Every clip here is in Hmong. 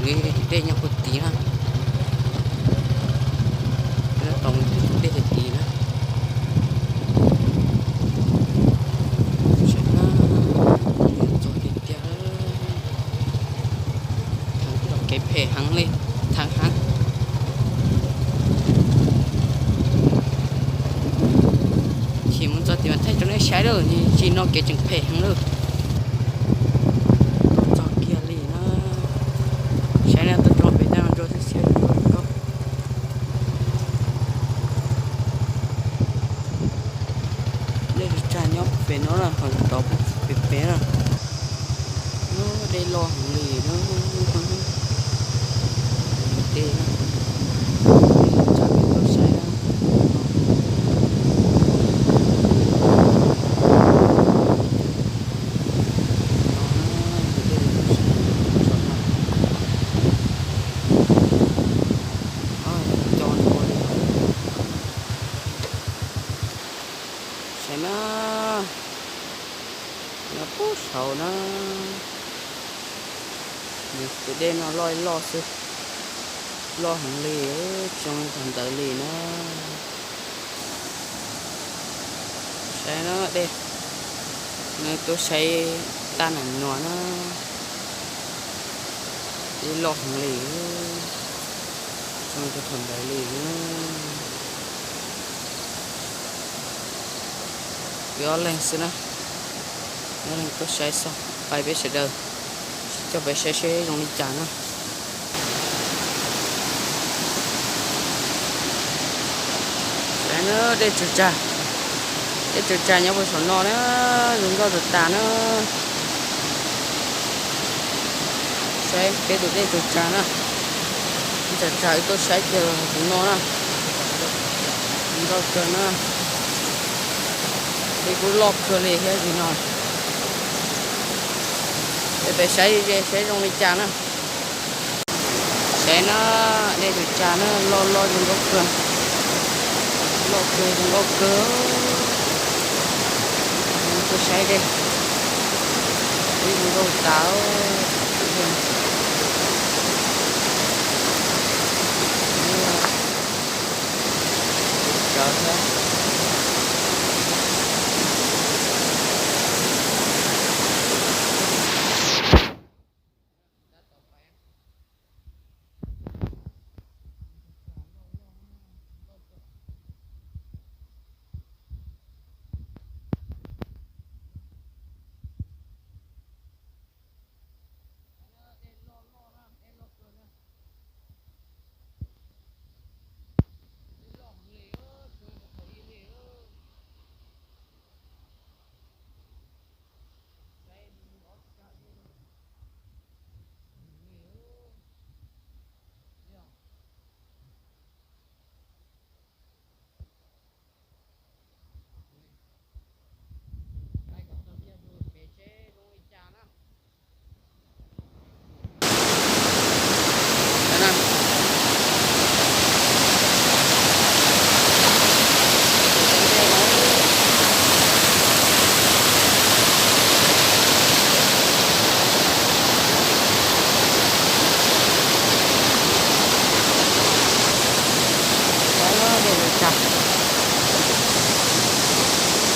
Tus dej nyob puag tid na. Nyob tom tus dej puag tid na. Saib na, txog tiag tiag. Thaum kev phem heev li, thaum heev. Chim mus txog tim mas thaij rau nej saib lawm, tsis no kev tseem phem heev lawm. Txog kiag li na. Saib na, tuaj tso pem tag no rau xwb xwb. Dej tsuag tsag nyob pem no na, qhov tod pem pem na. Dej loj heev li na. Dej na. Dej tsuag tsag pem tuaj saib na. Saib na, nyob puag saud na. Tus dej no loj loj xwb, loj heev li, tsis zoo li thaum ntawd li na. Saib na dej, nws tuaj saib tag nam no na, dej loj heev li, tsis zoo li thaum ntawd li. Peb ob leeg xwb na, ob leeg tuaj saib xwb, pab peb sawv daws, coj peb saib seb zoo li cas na. Saib na, dej tsuag tsag, dej tsuag tsag nyob puag saum no na, zoo nkauj tas tas na. Saib peb tus dej tsuag tsag na, tsuag tsag wb tuaj saib kiag tus no na, zoo nkauj kawg na. Dej kuj loj kawg li thiab tus no. Peb saib ze saib zoo li cas na. Saib na, dej tsuag tsag na, loj loj zoo nkauj kawg, loj kawg zoo nkauj kawg. Tuaj saib dej, dej zoo nkauj tas.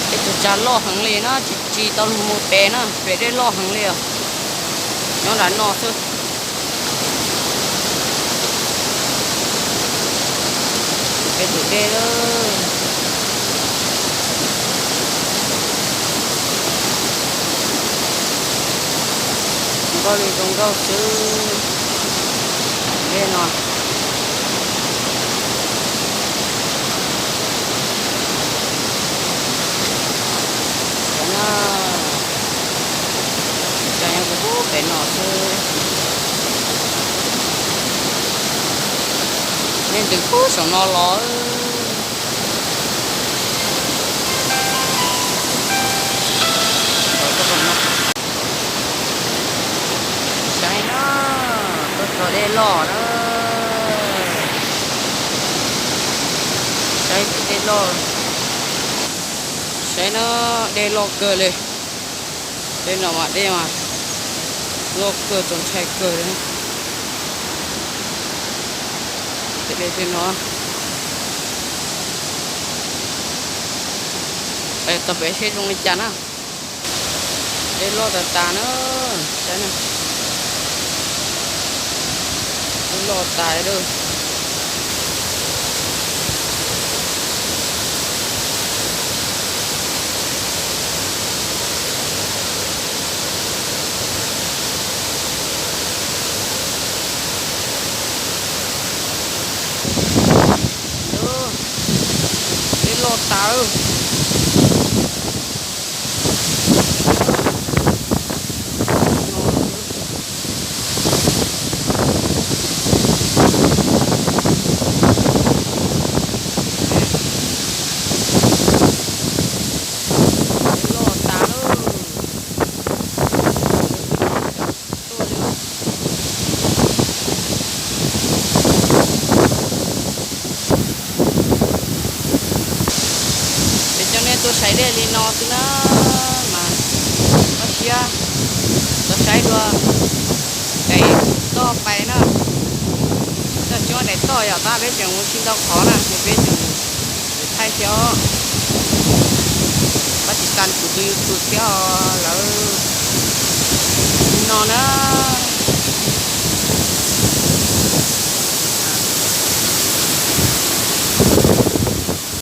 Dej tsuag tsag loj heev li na, tsis tsis tau lug mus pem na, pem dej loj heev li os. Nyob nram no xwb. Peb tus dej lawm. Nkauj li zoo nkauj xwb. Dej no. Cov no, cov nyob pem no xwb. Nej ntws puag saum no los. Saib na, tuaj txog dej loj na. Saib dej loj. Saib na, dej loj kawg li. Dej no mas dej mas loj kawg, txaus ntshai kawg li. Tej dej tej no, tau pem seb zoo li cas na. Dej loj tas tas na, saib na, dej loj tas li. Dej loj tas. Dej loj tas lawm. Tuaj li. Peb coj nej tuaj saib dej li no xwb na, mas koj siab los saib dua daim toj pais na. Toj tsis muaj daim toj yom, tab peb tseem mus tsis ntau qhov na ces peb tseem thaij thiab. Pab tsis tas kuv tus YouTube thiab lawm. Li no na.